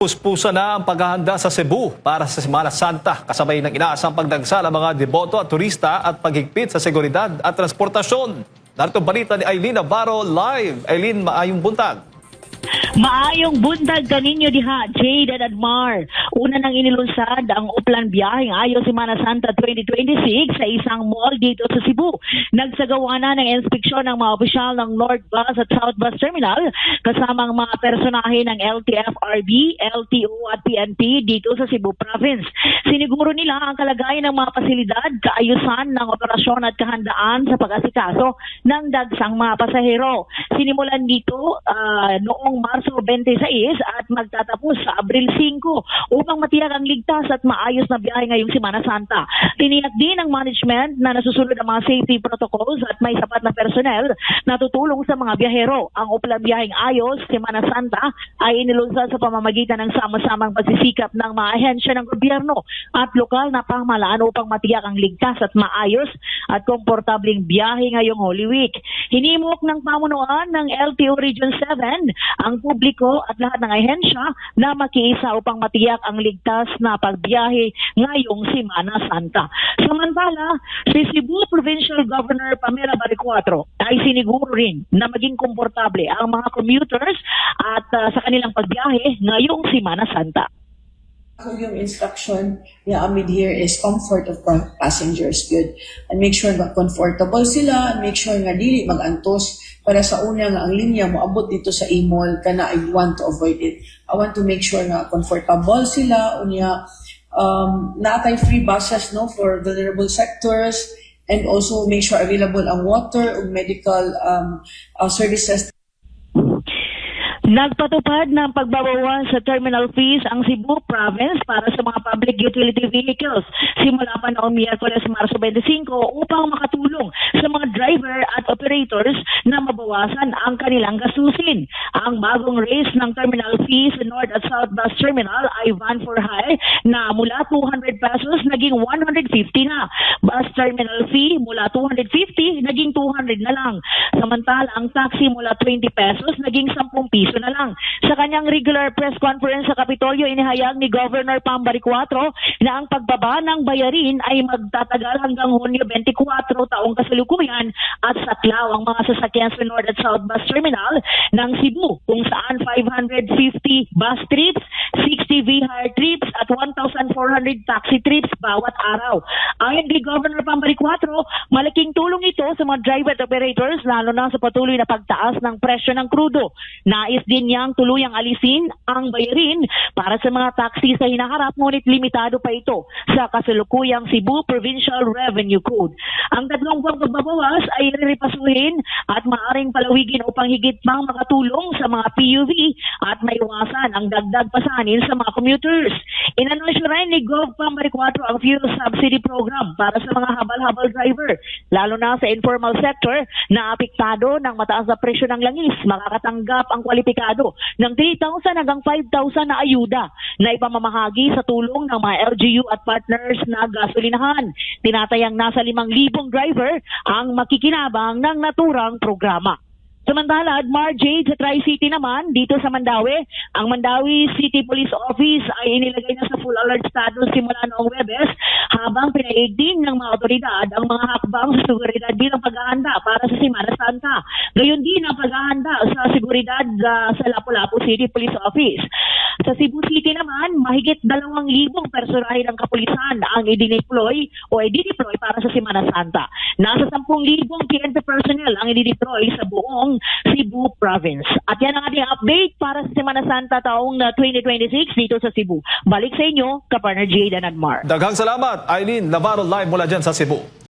Puspusa na ang paghahanda sa Cebu para sa Semana Santa kasabay ng inaasang pagdagsal ang mga deboto at turista at paghigpit sa seguridad at transportasyon. Narito ang balita ni Aileen Navarro live. Aileen, maayong buntag. Maayong buntag kaninyo diha, Jade and Admar. Una nang inilunsad ang uplan biyaheng Ayo Semana Santa 2026 sa isang mall dito sa Cebu. Nagsagawa na ng inspeksyon ng mga opisyal ng North Bus at South Bus Terminal kasamang mga personahe ng LTFRB, LTO at PNP dito sa Cebu Province. Siniguro nila ang kalagayan ng mga pasilidad, kaayusan ng operasyon at kahandaan sa pag-asikaso ng dagsang mga pasahero. Sinimulan dito noong Marso 26 at magtatapos sa Abril 5 upang matiyak ang ligtas at maayos na biyahe ngayong Semana Santa. Tiniyak din ng management na nasusunod ang mga safety protocols at may sapat na personnel na tutulong sa mga biyahero. Ang uplang biyaheng Ayos Semana Santa ay inilunsad sa pamamagitan ng sama-samang pagsisikap ng mga ahensya ng gobyerno at lokal na pamahalaan upang matiyak ang ligtas at maayos at komportabling biyahe ngayong Holy Week. Hinimok ng pamunuan ng LTO Region 7 ang publiko at lahat ng ahensya na makiisa upang matiyak ang ligtas na pagbiyahe ngayong Semana Santa. Samantala, si Cebu Provincial Governor Pamela Baricuatro ay siniguro rin na maging komportable ang mga commuters at sa kanilang pagbiyahe ngayong Semana Santa. Yung instruction niya amid here is comfort of passengers good and make sure nga comfortable sila and make sure nga dili magantos para sa una nga ang linya moabot dito sa e-mall kana I want to avoid it. I want to make sure nga comfortable sila unya natay free buses no for vulnerable sectors and also make sure available ang water ug medical services. Nagpatupad ng pagbabawas sa terminal fees ang Cebu Province para sa mga public utility vehicles simula pa noong Miyerkules Marso 25 upang makatulong sa mga driver at operators na mabawasan ang kanilang gastusin. Ang bagong raise ng terminal fees sa North at South Bus Terminal ay van for hire na mula 200 pesos naging 150 na. Bus terminal fee mula 250 naging 200 na lang. Samantala ang taxi mula 20 pesos naging 10 piso na lang. Sa kanyang regular press conference sa Kapitolyo, inihayag ni Governor Pam Baricuatro na ang pagbaba ng bayarin ay magtatagal hanggang Hunyo 24 taong kasalukuyan at saklaw ang mga sasakyan sa North at South Bus Terminal ng Cebu kung saan 550 bus trips, 60 V-hire trips at 1,400 taxi trips bawat araw. Ayon kay Governor Pam Baricuatro, malaking tulong ito sa mga driver at operators lalo na sa patuloy na pagtaas ng presyo ng krudo. Nais din niyang tuluyang alisin ang bayarin para sa mga taxi sa hinaharap ngunit limitado pa ito sa kasalukuyang Cebu Provincial Revenue Code. Ang tatlong buwang pagbabawas ay rerepasuhin at maaaring palawigin upang higit pang makatulong sa mga PUV at maiwasan ang dagdag pasanin sa mga commuters. Inanunsyo rin ni Gov. Pam Baricuatro ang fuel subsidy program para sa mga habal-habal driver, lalo na sa informal sector na apektado ng mataas na presyo ng langis. Makakatanggap ang kwalipikado ng 3,000 hanggang 5,000 na ayuda na ipamamahagi sa tulong ng mga LGU at partners na gasolinahan. Tinatayang nasa 5,000 driver ang makikinabang ng naturang programa. Samantala, Admar Jade sa Tri-City naman, dito sa Mandaue, ang Mandaue City Police Office ay inilagay na sa full alert status simula noong Webes habang pinaigting ng mga otoridad ang mga hakbang sa seguridad bilang paghahanda para sa Semana Santa. Gayon din ang paghahanda sa seguridad sa Lapu-Lapu City Police Office. Sa Cebu City naman, mahigit 2,000 personahe ng kapulisan ang idineploy para sa Semana Santa. Nasa 10,000 PNP personnel ang idineploy sa buong Cebu Province. At yan ang ating update para sa Semana Santa taong 2026 dito sa Cebu. Balik sa inyo, Kapartner Jade and Admar. Daghang salamat, Aileen Navarro live mula dyan sa Cebu.